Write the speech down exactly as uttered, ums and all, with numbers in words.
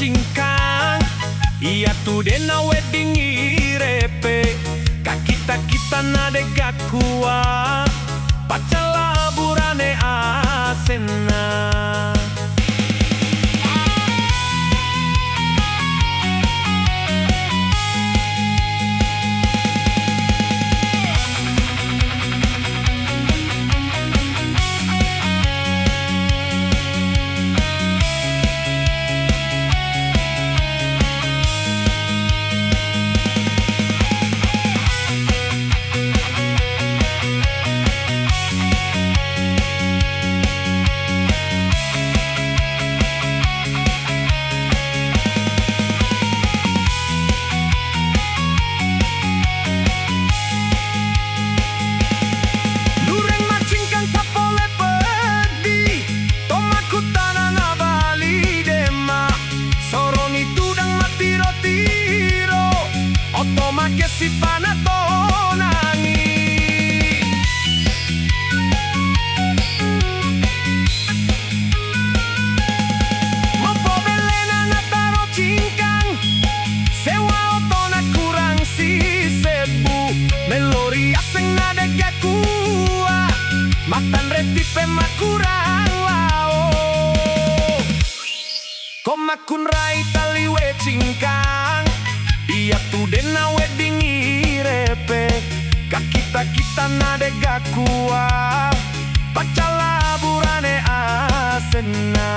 Cingkang, iyatu de'na wedding irepe, kakitta-kitta na de'ga kua, paccalla burane asenna. Nureng macingkang tappole peddi, to makkutana na bali de'ma. Soroni tudang mattiro-tiro, oto make sipana tonangi. Mapobellena nataro cingkang, sewa otona kurang sisebbu, mello riaseng na de'ga kua, mattanre tippe makurang lao. Ko makkunrai taliwe cingkang, iyatu de'na wedding irepe, kakitta-kitta na de'ga kua, paccalla burane asenna.